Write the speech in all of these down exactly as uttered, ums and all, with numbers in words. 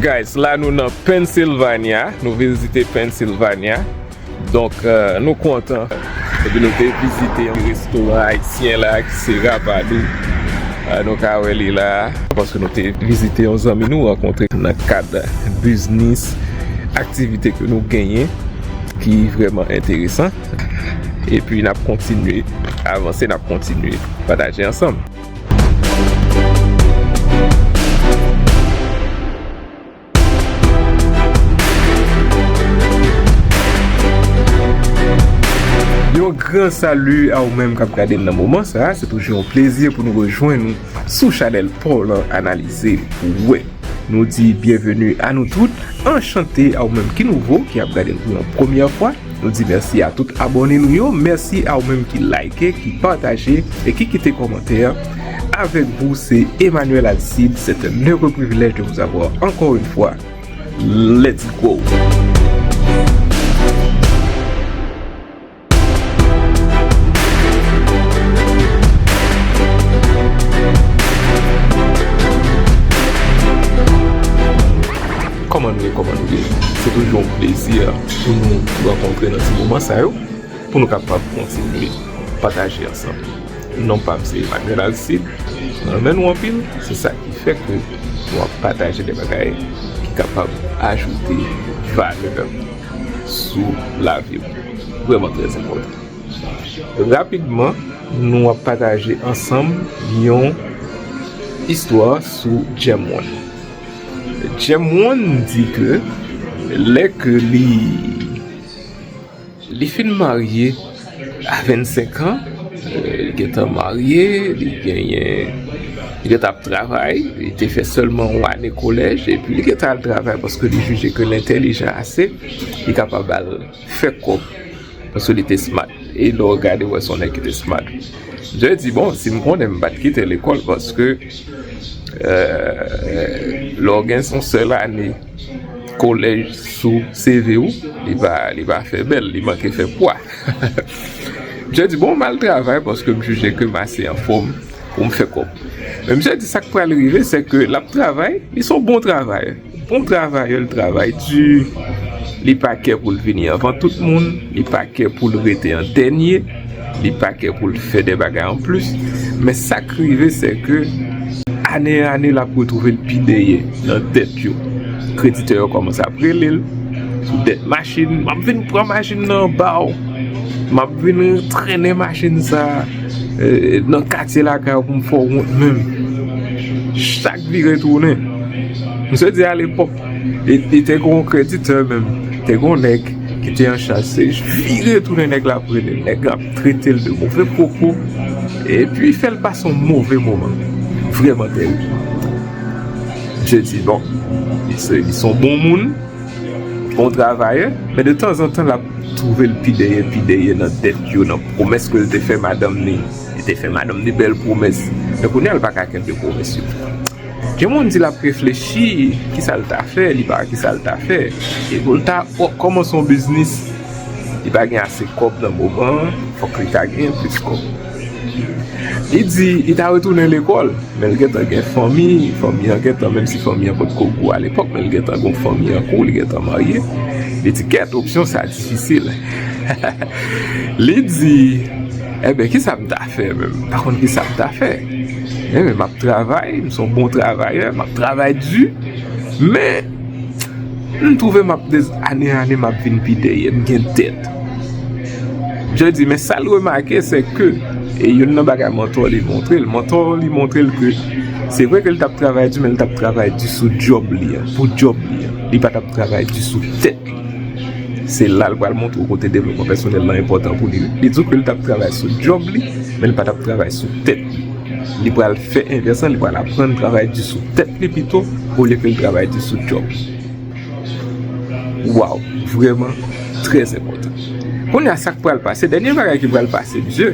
Guys, la nou nan Pennsylvania, nou vizite Pennsylvania. Donk, euh, nou kontan. Epi nou te vizite yon restoran ayisyen la ki se Rapadou. Euh, nou ka wè li la. Paske nou te vizite yon zanmi nou rankontre nan kad biznis, aktivite ke nou genyen ki vrèman enteresan. Epi n ap kontinye avanse, n ap kontinye pataje ansanm. Yon gran sali a ou menm k ap gade m nan moman sa a. Se toujou yon plezi pou nou rejwenn ou sou chanèl pa w lan Analize pou wè. Nou di byenveni a nou tout. Anchante a ou menm ki nouvo, ki ap gade n pou yon premyè fwa. Nou di mèsi a tout abòne nou yo. Mèsi a ou menm ki like, ki pataje e ki kite kòmantè. Avec vous, c'est Emmanuel Alcide. C'est un heureux privilège de vous avoir encore une fois. Let's go! Kòman nou ye, kòman nou ye? Se toujou yon plezi pou nou rankontre nan ti moman sa yo, pou nou kapab kontinye pataje ansanm. Non pa m se Emmanuel Alcide, m renmen nou anpil, se sa ki fè ke nou ap pataje de bagay ki kapab ajoute valè sou lavi w. Vrèman trè enpòtan. Rapidman, nou ap pataje ansanm yon istwa sou Jemone. Jemone di ke lè ke li, li fin marye a vennsenk an, euh, li gentan marye, li genyen, li gentan ap travay, li te fè sèlman yon ane kolèj, epi li gentan al travay paske li jije ke l entèlijan ase, li kapab al fè kòb. Paske li te smart. E lè w gade, w wè se yon nèg ki te smart. Misye di, bon, si m konnen, m pa t kite lekòl paske, euh, lè w gen yon sèl ane kolèj sou C V w, li pa, li pa fè bèl, li manke fè pwa. Misye di, bon, m al travay paske m jije ke m ase anfòm pou m fè kòb. Men misye di sa k pral rive, se ke l ap travay, li se yon bon travayè. Bon travayè, l travay di, li pa kè pou l vini anvan tout moun, li pa kè pou l rete an dènye, li pa kè pou l fè de bagay anplis. Men sa k rive, se ke ane an ane, l ap retwouve l pi dèyè nan dèt yo. Kreditè yo kòmanse ap rele l sou dèt machin, m ap vin pran machin nan anba w. M ap vin trennen machin sa, eh, nan katye lakay ou pou m fè w wont menm. Chak vire tounen. Misye di alepòk, li, li te gen yon kreditè menm, te gen yon nèg ki te an chaj, se vire tounen nèg la ap rele, nèg la ap trete l de move pwopo, epi fè l pase yon move moman. Vrèman tèrib. Misye di, bon, li se, li se yon bon moun, bon travayè, men de tanzantan, l ap twouve l pi dèyè, pi dèyè nan dèt yo, nan pwomès ke l te fè madanm li. Li te fè madanm li bèl pwomès. Men kounye a, l pa ka kenbe pwomès yo. Gen moun di l ap reflechi, kisa l ta fè, li pa wè kisa l ta fè. E pou l ta, o, kòmanse yon biznis, li pa gen ase kòb nan moman an, fòk li ta genyen plis kòb. Li di, li ta retounen lekòl. Men l gentan gen fanmi, fanmi an gentan, menm si fanmi an potko gwo alepòk, men l gentan gen yon fanmi an kou, li gentan marye. Li di, kèt, opsyon sa difisil. Li di, enben, kisa m ta fè menm? M pa konn kisa m ta fè. Enben, m ap travay, m se yon bon travayè, m ap travay di, men M twouve m ap de ane ane m ap vin pi dèyè, m gen dèt. Misye di, men sa l remake, se ke, e youn nan bagay mantò li montre l, mantò li montre l ke se vre ke l t ap travay di, men l t ap travay di sou djòb li an, pou djòb li an. Li pa t ap travay di sou tèt li. Se la l pral montre w kote devlopman pèsonèl lan enpòtan pou li. Li di w ke l t ap travay sou djòb li, men l pa t ap travay sou tèt li. Li pral fè envès lan, li pral aprann travay di sou tèt li pito, olye ke l travay di sou djòb li. Waw, vrèman trè enpòtan. Kounye a, sa k pral pase, dènye bagay ki pral pase, misye,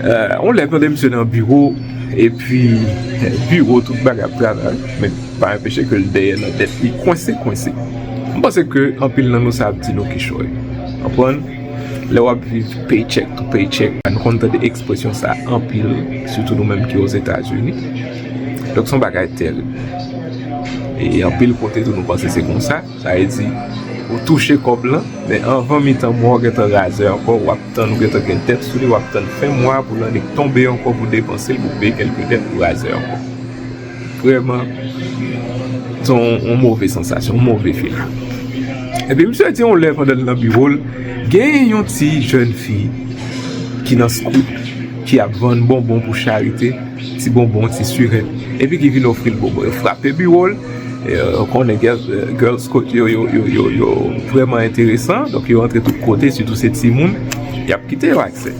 euh, yon lè tande misye nan biwo, epi biwo, tout bagay ap travay, men pa anpeche ke l dèyè nan dèt li, kwense, kwense. M panse ke anpil nan nou sa ap di nou kichòy. Konprann? Lè w ap viv paycheck to paycheck, nou konn tande ekspresyon sa anpil, sitou nou menm ki Ozetazini. Donk, se yon bagay tèrib. E anpil kote tou nou panse se konsa. Sa vle di, ou touche kòb lan, men anvan mitan mwa w gentan razè ankò, w ap tann, ou gentan gen dèt sou li, w ap tann fen mwa pou l annik tonbe ankò pou depanse l, pou peye kèlke dèt, ou razè ankò. Vrèman, se yon, yon move sansasyon, yon move feeling. Epi misye di yon lè pandan l nan biwo l, gen yon ti jèn fi ki nan Scoot, ki ap vann bonbon pou charite, ti bonbon, ti sirèt, epi ki vin ofri l bonbon. Yo frape biwo l, e, ou konnen Girl, Girl Scout yo, yo, yo, yo, yo vrèman enteresan, donk yo antre tout kote, sitou se timoun, y ap kite yo aksè.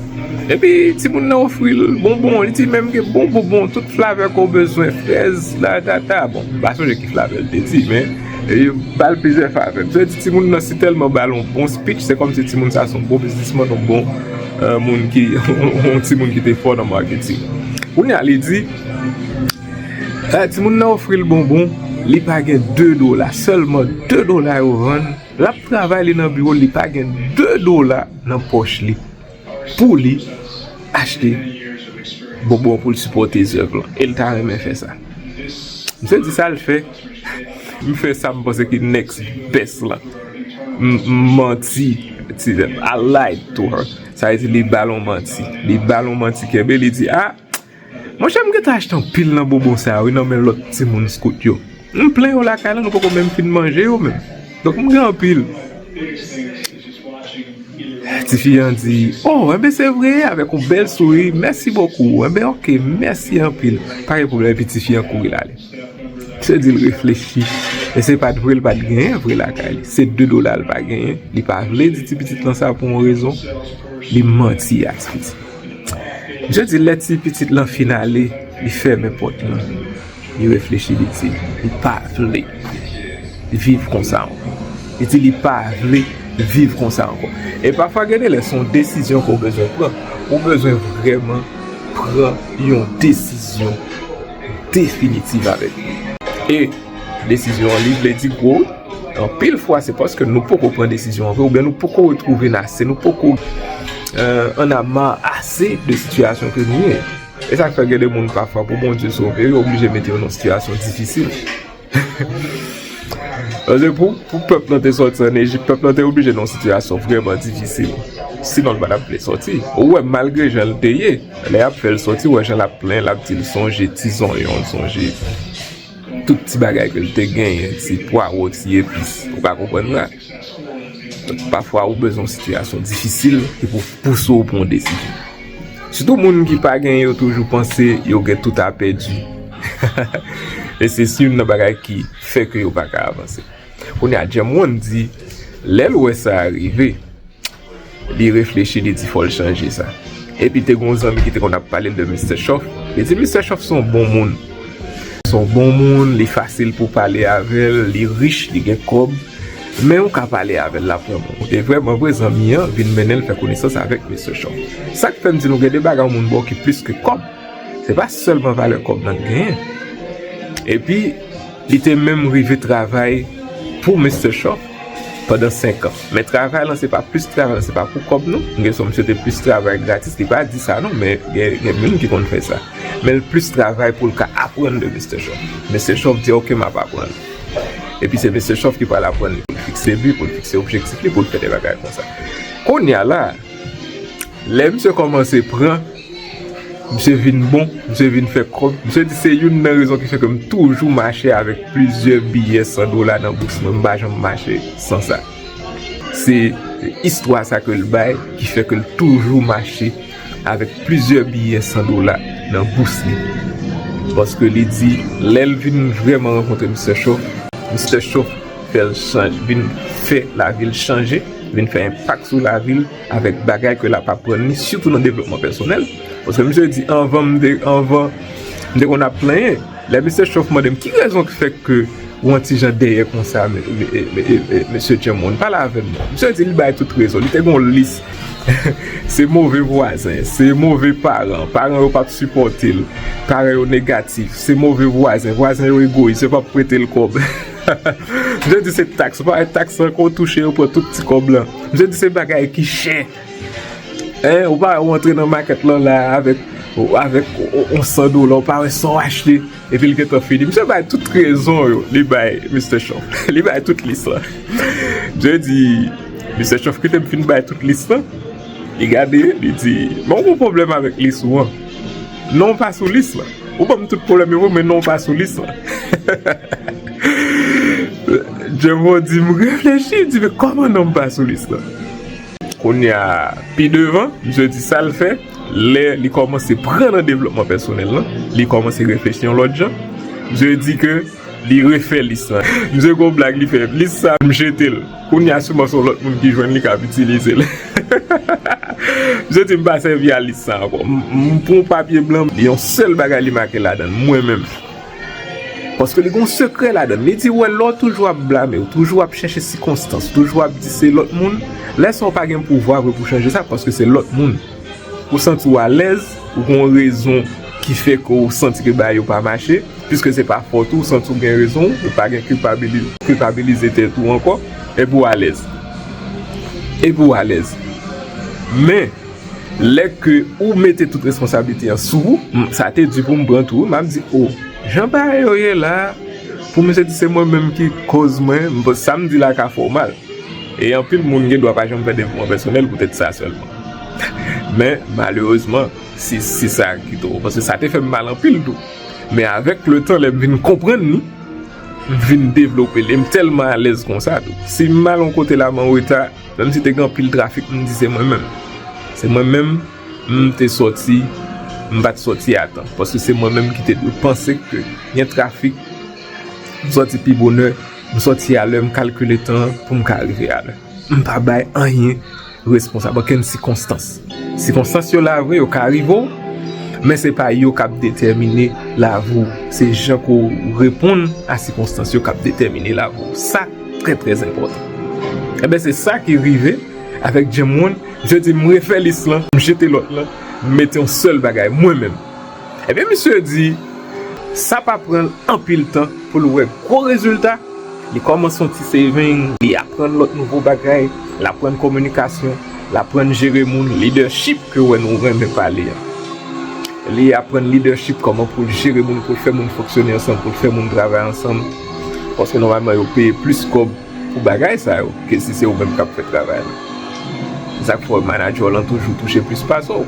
Epi timoun nan ofri l bonbon, li di menm gen bon bonbon, tout flavè ke w bezwen, frèz, la, ta, ta. Bon, m pa sonje ki flavè l te di, men, e, yo ba l plizyè flavè. Misye di timoun nan si tèlman ba l yon bon speech, se kòmsi timoun sa se yon bon biznismann, yon bon, e, moun ki, yon timoun ki te fò nan marketing. Kounye a, li di, e, timoun nan ofri l bonbon, li pa gen de dola, sèlman de dola yo vann. L ap travay, li nan biwo l, li pa gen de dola nan pòch li pou li achte bonbon pou l sipòte zèv lan. E l ta renmen fè sa. Misye di sa l fè. M fè sa m panse ki next best lan. M, m manti. Ti, I lied to her. Sa vle di li ba l yon manti. Li ba l yon manti kenbe, li di, a, monchè, m gentan achte anpil nan bonbon sa yo, wi, nan men lòt timoun Scout yo. M plen yo lakay la, nou poko menm fin manje yo menm. Donk, m gen anpil. Tifi an di, o, enben, se vre, avèk yon bèl souri, mèsi bokou, enben, oke, mèsi anpil. Pa gen pwoblèm, epi tifi an kouri l ale. Misye di l reflechi, e se pa t vre, l pa t genyen vre lakay li. Se de dola l pa genyen, li pa vle di ti pitit lan sa pou yon rezon, li manti a ti pitit. Misye di lè ti pitit lan fin ale, li fèmen pòt lan. Li reflechi, li di, li pa vle viv konsa ankò. Li di li pa vle viv konsa ankò. E pafwa, gen de lè, se yon desizyon ke w bezwen pran. Ou bezwen vrèman pran yon desizyon definitiv avèk li. E desizyon an, li vle di gwo, anpil fwa, se paske nou poko pran desizyon an vre, oubyen nou poko retwouve n ase, nou poko, e, ann ama ase de sitiyasyon ke nou ye. E sa k fè gen de moun pafwa, pou Bondye sove yo, yo oblije mete yo nan sitiyasyon difisil. Paske pou, pou pèp lan te sòti ann Ejip, pèp lan te oblije nan yon sitiyasyon vrèman difisil. Sinon, l pa t ap vle sòti. Ou wè, malgre jan l te ye, lè y ap fè l sòti, ou wè jan l ap plenyen, l ap di l sonje ti zonyon, l sonje tout ti bagay ke l te genyen, ti pwawo, ti epis. Ou ka konprann sa? Donk, pafwa, ou bezwen yon sitiyasyon difisil ki pou pouse w pran yon desizyon. Sitou moun ki pa genyen, yo toujou panse yo gen tout a pèdi. E se youn nan bagay ki fè ke yo pa ka avanse. Kounye a, Jam One di, lè l wè sa a rive, li reflechi, li di fò l chanje sa. Epi te gen yon zanmi ki te konn ap pale l de Mistè Chòf. Li di Mistè Chòf se yon bon moun. Se yon bon moun, li fasil pou pale avè l, li rich, li gen kòb. Men ou ka pale avè l, l ap rann ou. Ou te vrèman vre, zanmi an vin mennen l fè konesans avèk Mistè Chòf. Sa k fè m di nou gen de bagay yon moun ba w ki plis ke kòb. Se pa sèlman valè kòb nan l genyen. Epi, li te menm rive travay pou Mistè Chòf pandan senk an. Men travay lan, se pa plis travay lan, se pa pou kòb non. M gen sou misye te plis travay gratis, li pa di sa non, men gen, gen moun ki konn fè sa. Men l plis travay pou l ka aprann de Mistè Chòf. Mistè Chòf di, oke, m ap aprann. Epi se Mistè Chòf ki pral aprann li pou l fikse bi, pou l fikse objektif li, pou l fè de bagay konsa. Kounye a la, lè misye kòmanse pran, misye vin bon, misye vin fè kòb. Misye di se youn nan rezon ki fè ke m toujou mache avèk plizyè biyè san dola nan bous mwen. M pa janm mache san sa. Se istwa sa ke l bay ki fè ke l toujou mache avèk plizyè biyè san dola nan bous li. Paske li di, lè l vin vrèman rankontre Mistè Chòf, Mistè Chòf fè l chanje, vin fè lavi l chanje, vin fè enpak sou lavi l avèk bagay ke l ap aprann li, sitou nan devlopman pèsonèl. Paske misye di, anvan m te, anvan, m te konn ap plenyen. Lè Mistè Chòf mande m, ki rezon ki fè ke ou yon ti jan dèyè konsa, me-, me-, me-, me-, mesye Jam One, pale avè m non. Misye di li bay tout rezon. Li te gen yon lis. Se move vwazen, se move paran, paran yo p ap sipòte l, paran yo negatif, se move vwazen, vwazen yo egoyis, yo p ap prete l kòb. Misye di se taks, ou pa wè taks lan, kon w touche, yo pran tout ti kòb lan. Misye di se bagay ki chè. Hein, ou pa wè ou antre nan makèt lan la avèk Ou avèk on san dola, ou pa wè sa w achte, epi l gentan fini. Misye bay tout rezon yo, li bay Mister Trump. Li bay tout lis lan. Misye di, Mister Trump kite m fin bay tout lis lan. Li gade, li di, "Bon, ou gon pwoblèm avèk lis ou an? Non, w pa sou lis lan. Ou ban m tout pwoblèm yo, men non, w pa sou lis lan." Jemo di, m reflechi, m di, "Men kòman non m pa sou lis lan?" Kounye a, pi devan, misye di sa l fè, lè li kòmanse pran nan devlopman pèsonèl lan, li kòmanse reflechi yon lòt jan. Misye di ke li refè lis lan. Misye gon blag li fè, lis sa, m jete l. Kounye a, siman se yon lòt moun ki jwenn li k ap itilize l. Misye di, "M pa sèvi a lis sa ankò. M, m pran yon papye blan, yon sèl bagay li make ladan l, mwen menm." Paske li gon sekrè ladan l. Li di, wè, lè w toujou ap blame, w toujou ap chèche sikonstans, toujou ap di se lòt moun, lè sa w pa gen pouvwa vre pou chanje sa, paske se lòt moun. Ou santi w alèz, ou gon rezon ki fè ke w santi ke bagay yo pa mache, piske se pa fòt ou, ou santi w gen rezon, ou pa gen kilpabili-, kilpabilize tèt ou ankò, epi w alèz. Epi w alèz. Men, lè ke ou mete tout responsablite an sou ou, m, sa te di pou m pran tou, m ap di, o, jan bagay yo ye la, pou misye di se mwen menm ki koz mwen, m, sa m di la ka fè w mal. E anpil moun gen dwa pa janm fè devlopman pèsonèl poutèt sa sèlman. Men, malerezman, se, se sa ki twò. Paske sa te fè m mal anpil tou. Men avèk letan, lè m vin konprann li, m vin devlope li. E m tèlman alèz konsa tou. Si m al yon kote la, m an reta, menm si te gen anpil trafik, m di se mwen menm. Se mwen menm, m te sòti, m pa t sòti a tan. Paske se mwen menm ki te dwe panse ke gen trafik, m sòti pi bonè, m sòti alè, m kalkile tan an pou m ka rive alè. M pa bay anyen responsab, okenn sikonstans. Sikonstans yo la vre, yo ka rive w, men se pa yo k ap detèmine lavi w. Se jan ke w reponn a sikonstans yo k ap detèmine lavi w. Sa trè, trè enpòtan. Enben, se sa ki rive avèk Jim Rohn. Misye di, "M refè lis lan, m jete lòt lan, m mete yon sèl bagay, mwen menm." Ebyen, misye di, sa pa pran l anpil tan pou l wè gwo rezilta. Li kòmanse yon ti saving, li aprann lòt nouvo bagay, l aprann kominikasyon, l aprann jere moun, leadership ke w wè nou renmen pale an. Li aprann leadership, kòman pou l jere moun, pou l fè moun fonksyone ansanm, pou l fè moun travay ansanm. Paske nòmalman, yo peye plis kòb pou bagay sa yo, ke si se ou menm k ap fè travay la. Se sa k fè manadjè w lan toujou touche plis pase w.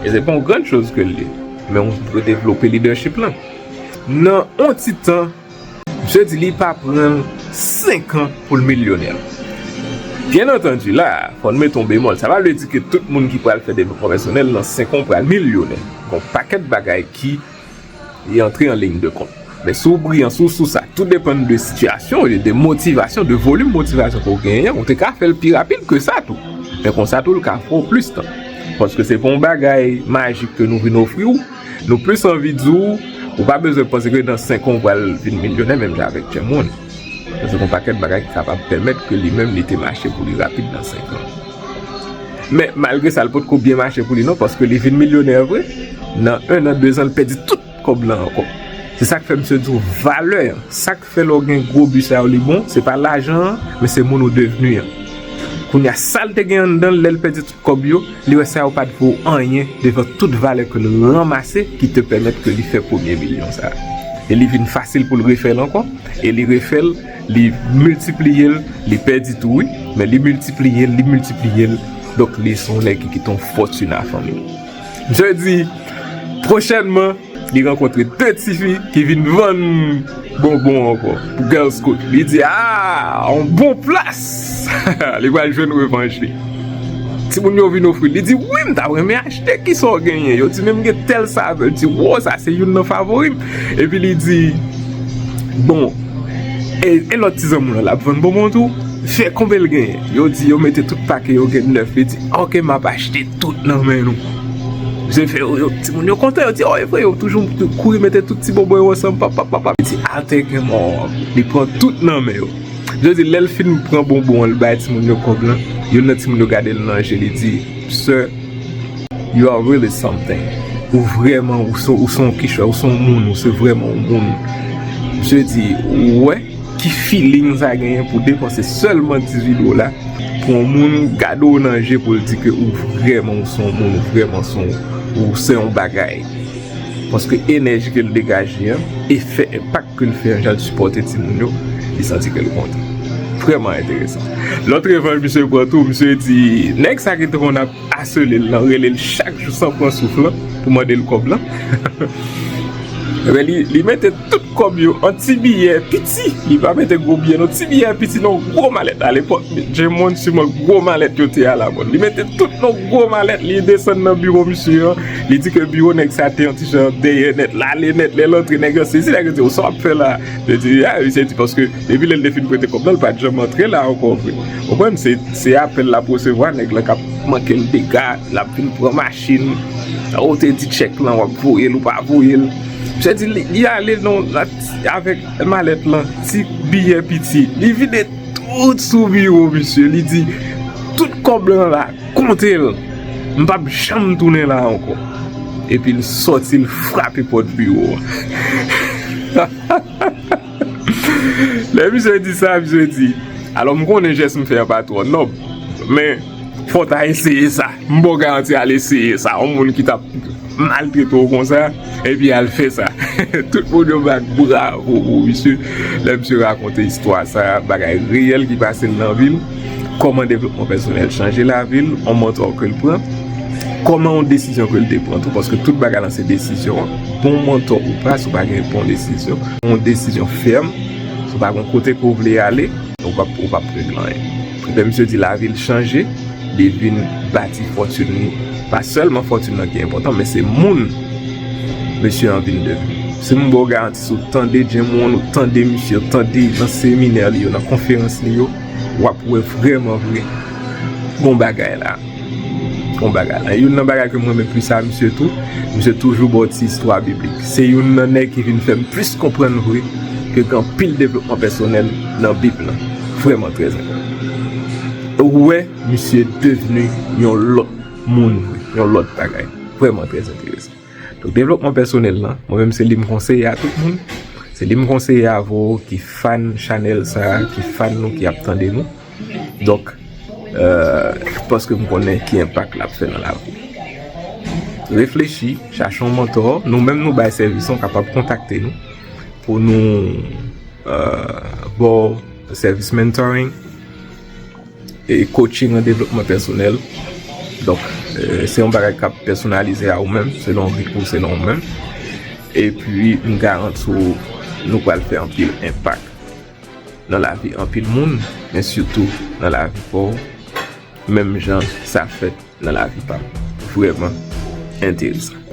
E se pa yon grann choz ke l ye. Men w dwe devlope leadership lan. Nan yon ti tan, misye di li pa pran l senk an pou l milyonè. Byen antandi, la, fò n mete yon bemòl. Sa pa vle di ke tout moun ki pral fè devlopman pèsonèl nan senk an pral milyonè. Gon pakèt bagay ki li antre an liy de kont. Men si w briyan, si w sou sa, tou depann de sitiyasyon w, de motivasyon, de volim motivasyon ke w genyen an, ou te ka fè l pi rapid ke sa tou. Men konsa tou, l ka fè w plis tan. Paske se pa yon bagay majik ke nou vin ofri w. Nou plis anvi di w, ou pa bezwen panse ke nan senk an w pral vin milyonè menm jan avèk Jim Rohn. Paske gon pakèt bagay ki kapab pèmèt ke li menm li te mache pou li rapid nan senk an. Men malgre sa, l potko byen mache pou li non, paske li vin milyonè vre. Nan en an, de zan, l pèdi tout kòb lan ankò. Se sa k fè misye di w valè an. Sa k fè lè w gen gwo bi sa yo li bon, se pa lajan an, men se moun ou devni an. Kounye a, sa l te gen anndan l, lè l pèdi tout kòb yo, li wè sa yo pa t vo anyen devan tout valè ke l ranmase ki te pèmèt ke li fè premye milyon sa a. E li vin fasil pou l refè l ankò, e li refè l, li miltipliye l, li pèdi tou wi, men li miltipliye l, li miltipliye l. Donk, li se yon nèg ki kite yon fòtin a fanmi l. Misye di, pwochènman, li rankontre de tifi ki vin vann bonbon ankò pou Girl Scout. Li di, "Ah, yon bon plas!" Li pral jwenn revanj li. Timoun yo vin ofri l. Li di, "Wi, m ta renmen achte. Kisa w genyen?" Yo di, "Men m gen tèl savè." Li di, "Wow, sa se youn nan favori m." Epi li di, "Bon, e, e lòt ti zanmi w lan, l ap vann bonbon tou? Fè konbyen l genyen?" Yo di, yo mete tout pake yo gen nèf. Li di, "Oke, m ap achte tout nan men nou." Misye fè yo, yo, timoun yo kontan, yo di, "Oh, e vre," yo toujou kouri mete tout ti bonbon yo ansanm, pap, pap, pap, pap. Li di, "I'll take them all." Li pran tout nan men yo. Misye di, lè l fin pran bonbon an, l bay timoun yo kòb lan, youn nan timoun yo gade l nan je, li di, "Sir, you are really something." Ou vrèman, ou se, ou se yon kichòy, ou se yon moun, ou se vrèman yon moun. Misye di, ou wè ki feeling sa genyen pou depanse sèlman dizuit dola pou yon moun gade w nan je pou l di ke ou vrèman, ou se yon moun, ou vrèman se yon, ou se yon bagay. Paske enèji ke l degaje an, efè enpak ke l fè an, jan l sipòte timoun yo, li santi ke l kontan. Vrèman enteresan. Lòt revanj misye pran tou, misye di, nèg sa ki te konn ap asele l lan, rele l chak jou san pran souf lan, pou mande l kòb lan. Ebyen, li, li mete tout kòb yo an ti biyè piti. Li pa mete gwo biyè, non, ti biyè piti, nan gwo malèt. Alepòk, James Wan, siman gwo malèt yo te alamòd. Li mete tout nan gwo malèt, li desann nan biwo misye an. Li di ke biwo nèg sa te yon ti jan dèyè nèt, l ale nèt, lè l antre, nèg yo sezi, nèg yo di, "O, sa w ap fè la?" Yo di, a, misye di, paske depi lè l te fin prete kòb lan, l pa t janm antre la ankò vre. Ou konprann? Se, se apèl l ap resevwa, nèg lan k ap manke l dega, l ap vin pran machin. Ou te di tchèk lan, w ap voye l, ou pa voye l. Misye di, li, li ale non, la, avèk malèt lan, ti biyè piti. Li vide tout sou biwo, misye. Li di, tout kòb lan la, konte l. M p ap janm tounen la ankò. Epi l sòti, l frape pòt biwo a. Lè misye di sa, misye di, alò, m konnen jès m fè an pa twò nòb, men fò w ta eseye sa. M ba w garanti, al eseye sa. Yon moun ki t ap maltrete w konsa, epi al fè sa. Tout moun yo bat bravo pou misye. Lè misye rakonte istwa sa, bagay reyèl ki pase l nan vi l, kòman devlopman pèsonèl chanje lavi l, yon mantò ke l pran, kòman yon desizyon ke l te pran tou, paske tout bagay lan se desizyon an. Bon mantò ou pa, si w pa gen bon desizyon, yon desizyon fèm, si w pa gen kote ke w vle ale, ou p ap, ou p ap regle anyen. Lè misye di lavi l chanje, li vin bati fòtin li. Pa sèlman fòtin nan ki enpòtan, men se moun misye an vin devni. Si m ba w garanti, si w tande James Wan, ou tande misye, ou tande nan seminè li yo, nan konferans li yo, w ap wè vrèman vre bon bagay la. Bon bagay la. Youn nan bagay ke m renmen plis a misye tou, misye toujou ba w ti istwa biblik. Se youn nan nèg ki vin fè m plis konprann vre ke gen anpil devlopman pèsonèl nan Bib lan. Vrèman trè enpòtan. Ou wè, misye devni yon lòt moun vre, yon lòt bagay. Vrèman trè enteresan. Donk, devlopman pèsonèl lan, mwen menm se li m konseye a tout moun. Se li m konseye avè w ki fan chanèl sa, ki fan nou, ki ap tande nou. Donk, euh, paske m konnen ki enpak l ap fè nan lavi w. Reflechi, chache yon mantò. Nou menm nou bay sèvis, ou kapab kontakte nou pou nou, euh, ba w sèvis mentoring e coaching an devlopman pèsonèl. Donk, euh, se yon bagay k ap pèsonalize a ou menm, selon rit ou, selon ou menm. Epi, m garanti w, nou pral fè anpil enpak nan lavi anpil moun, men sitou nan lavi pa w, menm jan sa fèt nan lavi pa m. Vrèman enteresan.